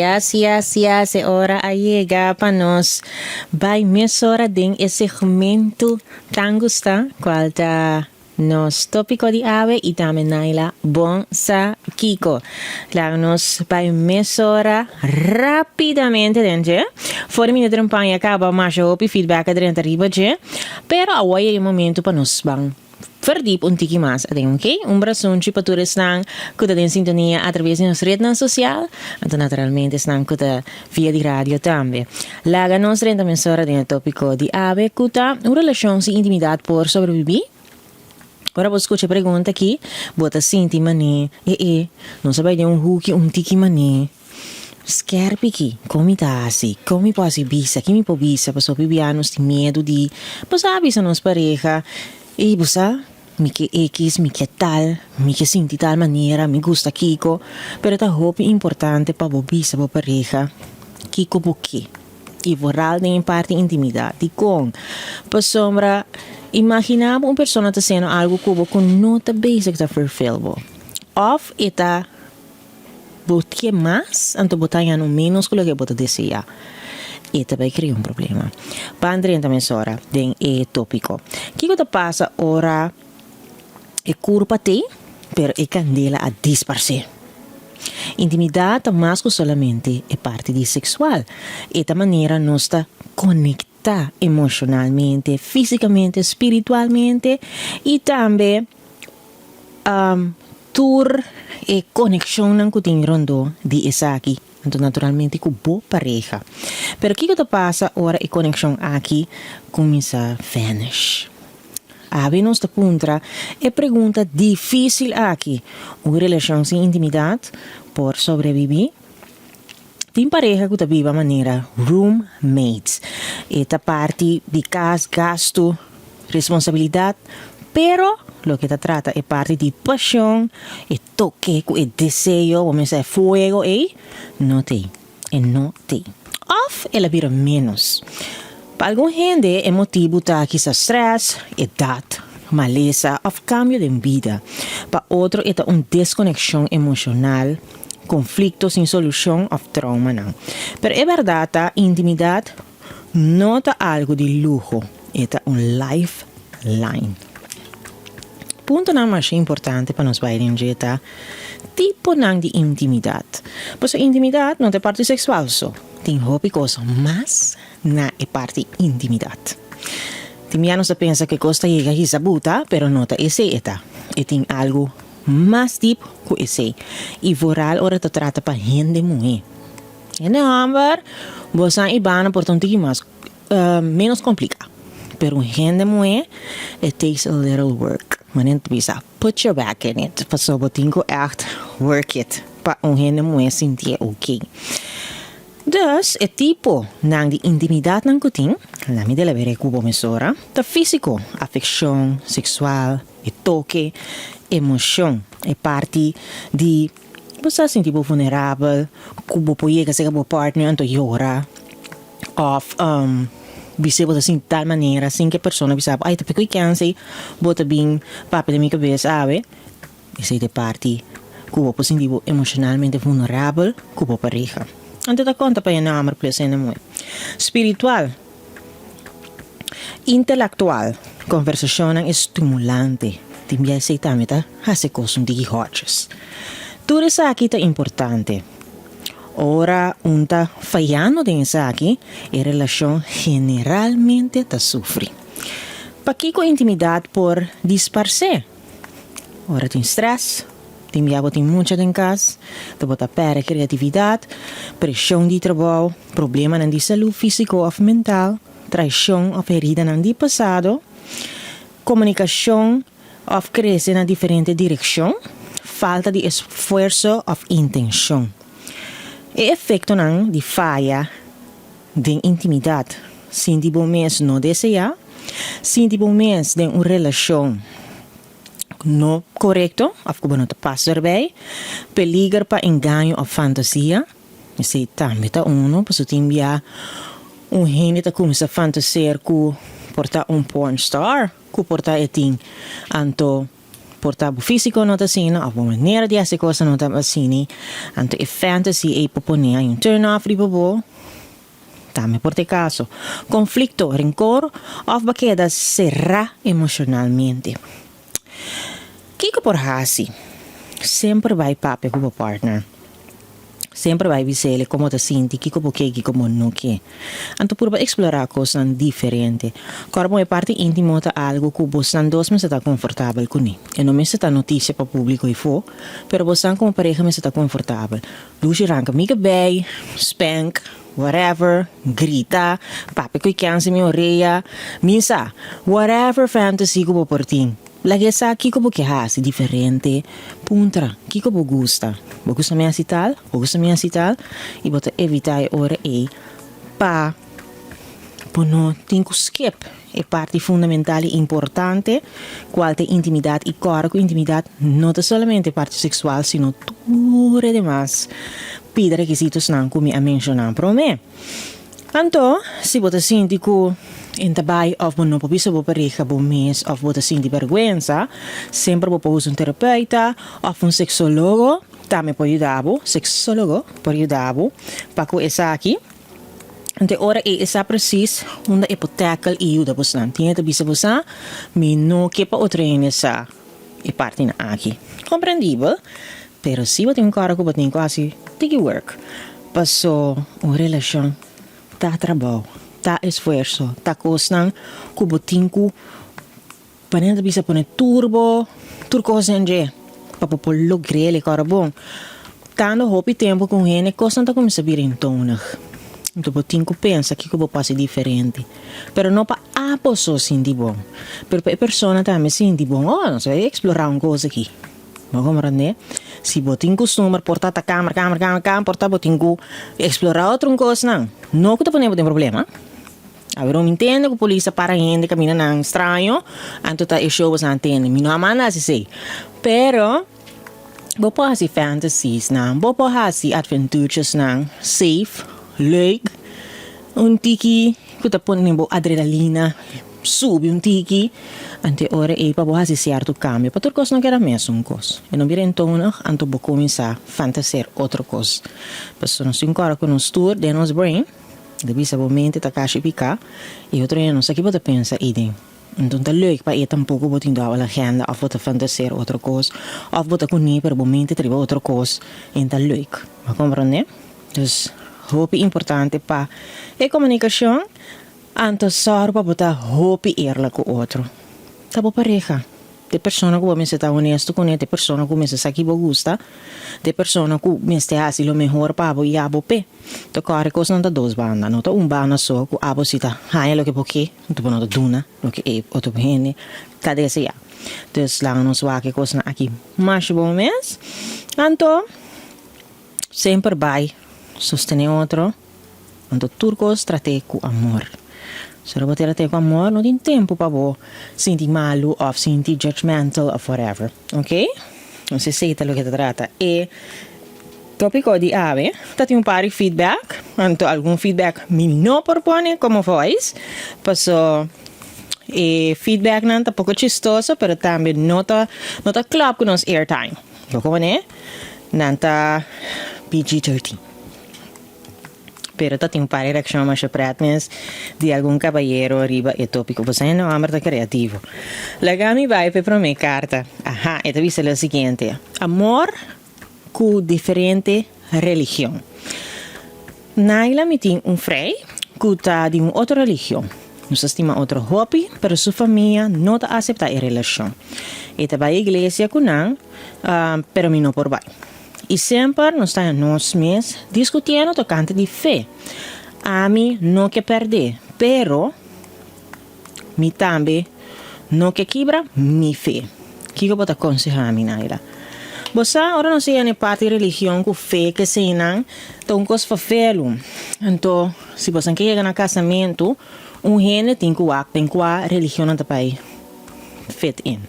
Yes, yes, yes, e ora a yega pa nos bai mesora den e segmento tan gusta, cual ta nos topico di awe y tambe Naila Bon Sa Kico. Laga nos bai mesora rapidamente den dje. For mi trempan ya caba masha hopi feedback a drenta riba dje, pero awor yega e momento pa nos ban Verdiep un tiki mas aden, ok? Un brasunchi pa tur esnan ku ta den sintonia atraves di nos retnan sosial, anto naturalmente esnan ku ta via di radio tambe. Laga nos drenta mesora den e topiko di awe ku ta un relashon sin intimidat por sobrebibí? Ora bo skucha e pregunta aki, bo ta sinti man'é, e e, nos a bai den un huki un tiki man'é. Skerpi ki, kon mi ta hasi? Kon mi por hasi bisa? Ki mi por bisa? Pasobra hopi bia nos tin miedu di bo sa bisa nos pareha, Ey bo sa, mi ke ekis, mi ke tal, mi ke sinti tal manera, mi gusta kiko. Pero ta hopi importante pa bo bisa bo pareha kiko bo ke. I vooral den e parti intimidat. Dikon? Pasobra imagina bo un persona ta hasiendo algu ku bo ku no ta bezig ta fulfill bo. Òf e ta. Bo ke mas, anto bo ta haña no ménos ku loke bo ta deseá. E ta bai krea un problema. Ban drenta mesora den e tópiko. Kiko ta pasa ora e kurpa t'ei, pero e kandela a disparsé? Intimidat ta mas ku solamente e parti di seksual. E ta manera nos ta konektá emoshonalmente, físikamente, spiritualmente i tambe Tur e konekshonnan ku tin rondó di esaki, anto naturalmente ku bo pareha. Pero kiko ta pasa ora e konekshon aki kuminsá vanish? Awe nos ta puntra e pregunta difísil aki, Un relashon sin intimidat por sobrebibí? Tin pareha ku ta biba manera roommates. E ta parti di kas, gastu, responsabilidat, pero loke ta trata e parti di pashon, e toke ku e deseo, bo mester e fuego ei, no t'ei. E no t'ei. Òf el a bira ménos. Pa algun hende e motibu ta kisas strès, edat, malesa òf kambio den bida. Pa otro e ta un deskonekshon emoshonal. konflikto sin solushon òf troumanan. Pero e bèrdat ta, intimidat no ta algu di luho, e ta un lifeline. Puntonan masha importante pa nos bai den dje ta tiponan di intimidat. Pasobra intimidat no ta e parti seksual so, tin hopi kos mas na e parti intimidat. Tin bia nos ta pensa ku e kos ta yega hisa buta, pero no ta esei e ta. E tin algu Mas dip ku esei, i vooral ora ta trata pa hende muhé. Hende hòmber, bosan i bana por ta un tiki mas ménos kompliká, pero un hende muhé, it takes a little work. Manera ta bisa, put your back in it, pasobra bo tin ku ègt work it pa un hende muhé sintié oké. Dus, e tipo nan di intimidatnan ku tin, laat mi delaber'é ku bo mesora, ta físiko, afekshon, seksual, E toke, emocion, e parti di bo sa sinti bo vulnerabel, cu bo por yega cerca bo partner anto yora of bis'e bo ta sinti tal manera sin cu e persona bisa bo ay ta piko e kense bo ta bin papia den mi cabes awe. Esey ta e parti cu bo por sinti bo emocionalmente vulnerabel cu bo pareha. Anto ta conta pa e nomber plus hende muhe. Spiritual. Intelektual, Konversashonnan estimulante tin bia esei tambe ta hasi kos un diki hòtjes. Tur esaki ta importante. Ora un ta fayando den esaki, e relashon generalmente ta sufri. Pakiko intimidat por disparsé? Ora tin strès, tin bia bo tin mucha den kas, ta bo ta pèrdè kreatividat, preshon di trabou, Problemanan di salú físiko òf mental, traishon òf heridanan di pasado, komunikashon òf krese na diferente direkshon, falta di esfuerso òf intenshon. E efektonan di faya den intimidat, sinti bo mes no deseá, sinti bo mes den un relashon no korekto òf ku bo no ta pas erbei, peliger pa engaño òf fantasia. Esei tambe ta uno, pasobra tin bia un hende ta cuminsa fantaseer cu por ta un pornstar, cu por ta e tin. Anto Por ta bo físiko no ta asina òf bo manera di hasi kosnan no ta asina, anto e fantasy ei por pone un turn off riba bo. Tambe por ta e kaso. Konflikto, renkor òf bo a keda será emoshonalmente. Kiko por hasi? Semper bai papia ku bo partner. Semper bai bis'el kon bo ta sinti, kiko bo ke i kiko bo no ke. Anto purba eksplorá kosnan diferente. Kòrda bon e parti íntimo ta algu ku bosnan dos mester ta konfortabel kuné. E no mester ta notisia pa públiko ifó, pero bosnan komo pareha mester ta konfortabel. Lushi ranka mi kabei, spank, whatever, grita, papia ku e kèns den mi orea, mi sa, whatever fantasy ku bo por tin. Laga e sa kiko bo ke hasi diferente, puntra kiko bo gusta, bo gusta mi hasi tal, bo gusta mi hasi tal, i bo ta evitá e ora ei pa bo no tin ku skip e parti fundamental i importante kual ta e intimidat i kòrda ku intimidat no ta solamente e parti seksual sino tur e demas pida rekisitosnan ku mi a menshoná promé. Anto, si bo ta sinti ku e ta bai òf bo no por bisa bo pareha bo mes òf bo ta sinti bèrgwensa, semper bo por usa un terapeuta òf un seksólogo tambe por yuda bo, seksólogo por yuda bo pa ku esaki. Anto e ora ei e sa presis unda e por tackle i yuda bosnan. Tin e ta bisa bo sa, mi no ke pa otro hende sa e partinan aki. Komprendibel, pero si bo tin un kòrda ku bo tin ku hasi tiki work. Paso un relashon ta trabou, ta esfuerso, ta kosnan ku bo tin ku manera ta bisa pone tur bo tur kos den dje pa bo por logr'el e kòrda bon. Tando hopi tempu ku un hende kosnan ta kuminsá bira entonig. Anto bo tin ku pensa kiko bo por hasi diferente. Pero no pa abo so sinti bon, pero pa e persona tambe sinti bon. Oh, nos a eksplorá un kos aki. Bo komprendé? Si bo tin kustumber por ta ta kamer, kamer, kamer, kamer, por ta bo tin ku eksplorá otro un kosnan. No ku ta pone bo den problema. Awor mi ntende ku polis ta para hende kaminda nan straño, anto ta e show boso a tende. Mi no a manda hasi esei. Pero bo por hasi fantasiesnan, bo por hasi adventuresnan safe, leuk, un tiki ku ta pone bo adrenalina Subi un tiki, anto e ora ei pa bo hasi sierto kambio, pa tur kos no keda mesun kos. E no bira entonig, anto bo kuminsá fantaseer otro kos. Pasobra nos tin kòrda ku nos tur den nos brain, ta bisa bo mente ta kashi piká, i otro hende no sa ki bo ta pensa ei den. Anto no ta leuk pa e tampoko bo tin dòbel agenda òf bo ta fantaseer otro kos, òf bo ta kuné pero bo mente ta riba otro kos, e no ta leuk. Bo a komprondé? Dus hopi importante pa e komunikashon. Anto sòru pa bo ta hopi eerlijk ku otro. Ta bo pareha. Ta e persona ku bo mester ta honesto kuné, ta e persona ku mester sa ki bo gusta, ta e persona ku mester hasi lo mehor pa bo i abo p'e. Ta kòrè kosnan ta dos banda, no ta un banda so ku abo si ta haña loke bo ke, anto bo no ta duna loke e otro hende ta deseá. Dus laga nos wak e kosnan aki masha bon mes. Anto semper bai sostené otro. Anto tur kos trat'é ku amor. Si ora bo trat'é ku amor no tin tempu pa bo sinti malu òf sinti judgmental òf whatever. Ok? Nos esei ta loke ta trata e tópiko di awe. Ta tin un par di feedback, anto algun feedback mi no por pone komo voice paso e feedbacknan ta poko chistoso pero tambe no ta no ta klòp ku nos airtime. Bo koné? Nan ta PG-13. Pero ta tin un par di reaccion masha pret mes di algun cabayero riba e topico. Bo sa hende homber ta creativo. Laga mi bai pa e prome carta. Aha, e ta bisa lo siguiente, Amor cu diferente religion. Naila mi tin un frei cu ta di un otro religion. Nos ta stima otro hopi, pero su famia no ta acepta e relacion. E ta bai iglesia cu nan, pero mi no por bai. I semper nos ta nos mes diskutiendo tokante di fe. Ami no ke pèrdé, pero mi tambe no ke kibra mi fe. Kiko bo ta konsehá mi, Naila? Bo sa, ora nos yega na e parti di religion ku fe keseinan ta un kos fafelu. Anto, si boso ke yega na kasamentu, un hende tin ku wak den kua religion nan ta bai fit in.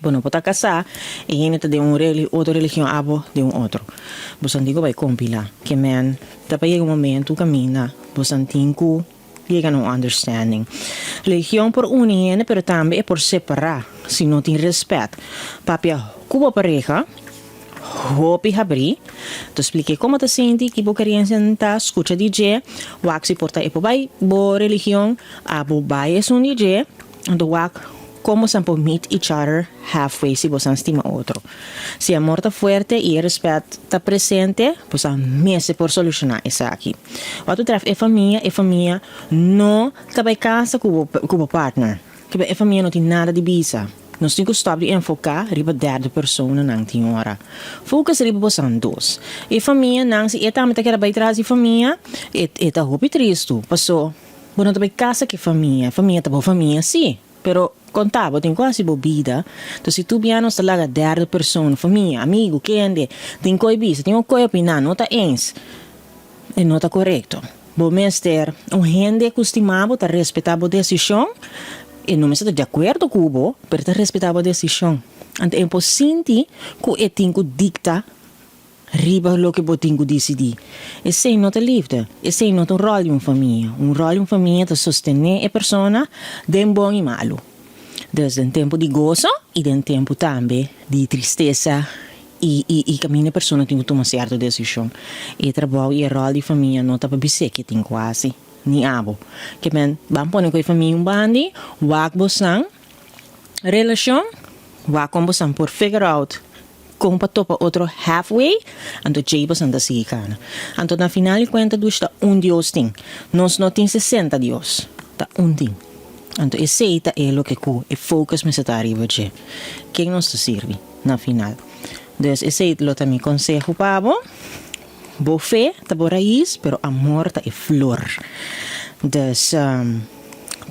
Bo no por ta kasá, e hende ta den un otro religion, abo den un otro. Boso tin ku bai kompilá. Ke men ta pa yega un momentu kaminda boso tin ku yega na un understanding. Religion por uni hende pero tambe e por separá. si no tin respet. Papia ku bo pareha, hopi habrí, ta splik'é kon bo ta sinti, ki bo kerensianan ta, skucha di dje, wak si por ta e por bai bo religion, abo bai esun di dje, anto wak kon bosan por meet each other halfway si bosan stima otro. Si amor ta fuerte i e respet ta presente, bosan mester por solushoná esaki. Wak ta trèf e famia, e famia no ta bai kasa ku bo ku bo partner. Kiba e famia no tin nada di bisa. Nos tin ku stòp di enfoká riba derde personanan tin ora. Focus riba bosan dos. E famianan, si e tambe ta keda bai tras di famia, e e ta hopi tristu. Paso, bo no ta bai kasa ku e famia. E famia ta bo famia sí, pero konta bo tin ku hasi bo bida. Enton si tur bia nos ta laga derde persona, famia, amigu, kende, tin koi bisa, tin un koi opiná, no ta eens. E no ta korekto. Bo mester un hende ku stima bo ta respetá bo desishon. E no mester ta di akuerdo ku bo, pero e ta respetá bo desishon. Anto e por sinti ku e tin ku dikta riba loke bo tin ku disidí. Esei no ta lifde. Esei no ta un ròl di un famia. Un ròl di un famia ta sostené e persona den bon i malu. Dus den tempu di goso i den tempu tambe di tristesa i i i kaminda e persona tin ku tuma sierto desishon. E trabou i e ròl di famia no ta pa bis'é ke tin ku hasi, ni abo. Ke men ban pone ku e famia un bandi, wak bosan relashon, wak kon bosan por figure out kon pa topa otro halfway, anto djei bosan ta sigui kana. Anto na final di kuenta dushi ta un Dios tin. Nos no tin sesenta Dios, ta un tin. Anto esei ta e loke ku e focus mester ta riba dje. Ken nos ta sirbi na final? Dus esei lo ta mi konseho pa bo. Bo fe ta bo rais, pero amor ta e flor. Dus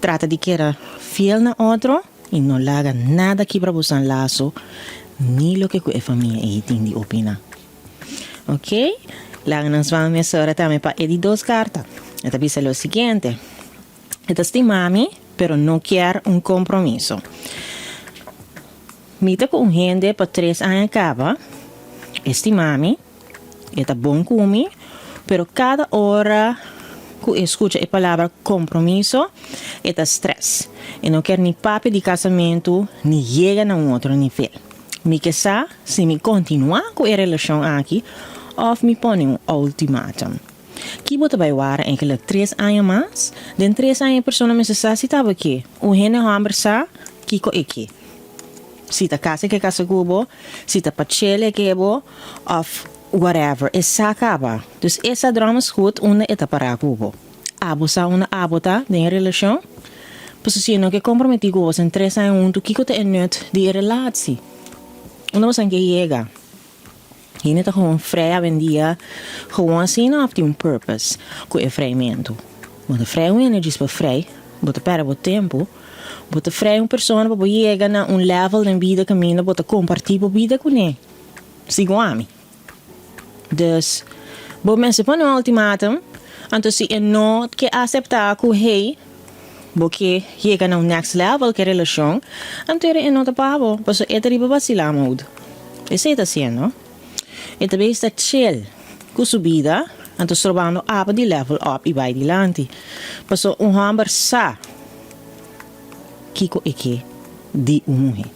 trata di keda fiel na otro i no laga nada kibra bosan laso ni loke ku e famia ei tin di opiná. Ok, laga nos ban mesora tambe pa e di dos karta. E ta bisa lo siguiente. E ta stima mi, pero no kier un compromiso. Mi ta cu un hende pa tres aña caba, e stima mi, e ta bon cu mi, pero cada ora cu e scucha e palabra compromiso, e ta stress. E no kier ni papia di casamento, ni yega na un otro nivel. Mi ke sa si mi continua cu e relacion aki of mi pone un ultimatum. Ki bo ta bai wara enkele tres aña mas? Den tres aña e persona mester sa si ta bo ke. Un hende hòmber sa kiko e ke. Si ta kasa e ke kasa ku bo, si ta pa chele e ke bo, òf whatever. E sa kaba. Dus e sa dròmes goed unda e ta pará ku bo. Abo sa unda abo ta den e relashon? Pasobra si e no ke komprometí ku bo den tres aña huntu, kiko ta e nut di e relatsi? Unda bo san ke yega? Hende ta gewoon vrij awendia gewoon asina of tin un purpose ku e vrijmentu? Bo ta vrij un hende djis pa vrij, bo ta pèrdè bo tempu, bo ta vrij un persona pa bo yega na un level den bida kaminda bo ta kompartí bo bida kuné, segun ami. Dus, bo mester pone un ultimatum, anto si e no ke aseptá ku hey, bo ke yega na un next level ke relashon, anto e no ta pa bo, pasobra e ta riba basilá mode. Esei ta hasiendo. E ta bay sta chill ku su bida, anto strobando abo di level up i bay dilanti. Pasobra un hòmber sa kiko e ke di un muhé.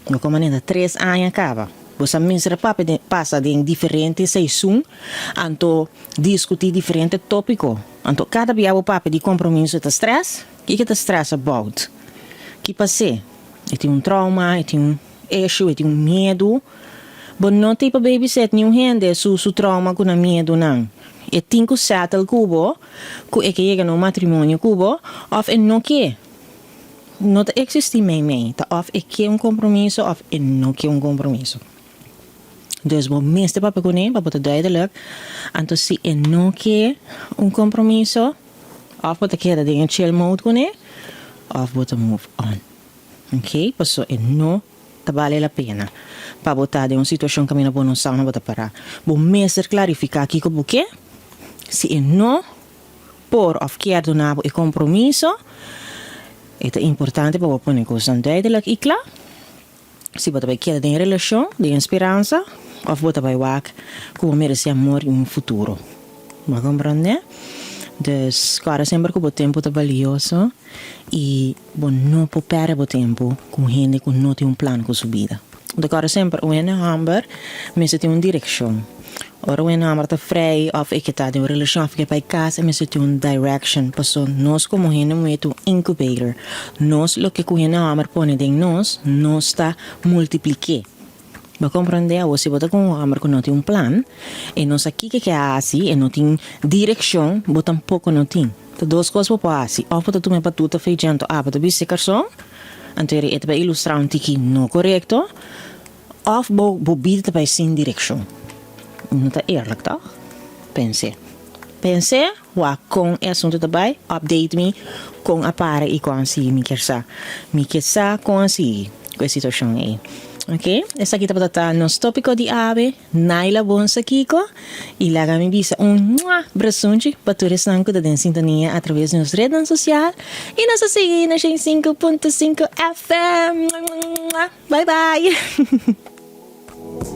No komo neta tres aña kaba. Bo sa mester a papia den pasa den diferente seisun, anto diskutí diferente tópiko. Anto kada bia bo papia di kompromiso ta stress? Kiko ta stress about? Ki pas'é? E tin un trauma, e tin un issue, e tin un miedu. Bo no tin pa babysit niun hende su su trauma ku nan miedunan. E tin ku settle ku bo ku e ke yega na un matrimonio ku bo òf e no ke. No ta eksistí meimei, ta òf e ke un kompromiso òf e no ke un kompromiso. Dus bo mester papia kuné pa bo ta duidelik. Anto si e no ke un kompromiso, òf bo ta keda den e chill mode kuné òf bo ta move on. Ok, paso e no ta bale la pena pa bo ta den un situashon kaminda bo no sa unda bo ta pará. Bo mester klarifiká kiko bo ke. Si e no por òf kier duna bo e kompromiso, e ta importante pa bo pone kosnan duidelik i kla. Si bo ta bai keda den e relashon, den e speransa, òf bo ta bai wak ku bo meresé amor i un futuro. Bo a komprondé? Dus kòrda semper ku bo tempu ta balioso i bo no por pèrdè bo tempu ku un hende ku no tin un plan ku su bida. Bo ta kòrda semper, un hende hòmber mester tin un direkshon. Ora un hende hòmber ta frei òf e ke ta den un relashon òf e ke bai kas e mester tin un direction paso nos komo hende muhé ta un incubator. Nos loke ku hende hòmber pone den nos, nos ta multiplik'é. Bo a komprondé awor si bo ta ku un hòmber ku no tin un plan, e no sa kiko ke a hasi, e no tin direkshon, bo tampoko no tin. Ta dos kos bo por hasi, òf bo ta tuma e batuta fei dje anto abo ta bisti e karson, anto e ta bai ilustrá un tiki no korekto, òf bo bo bida ta bai sin direkshon. No ta eerlijk tòg? Pens'é. Pens'é. Wak kon e asuntu ta bai, update mi kon a para i kon a sigui, mi kier sa. Mi kier sa kon a sigui ku e situashon ei. Ok, esaki tabata ta nos topiko di awe, Naila bon sa kiko, i laga mi bisa un mua brasunchi pa tur esnan ku ta den sintonia atraves di nos rednan sosial i nos a sigui na 105.5 FM. Bye bye.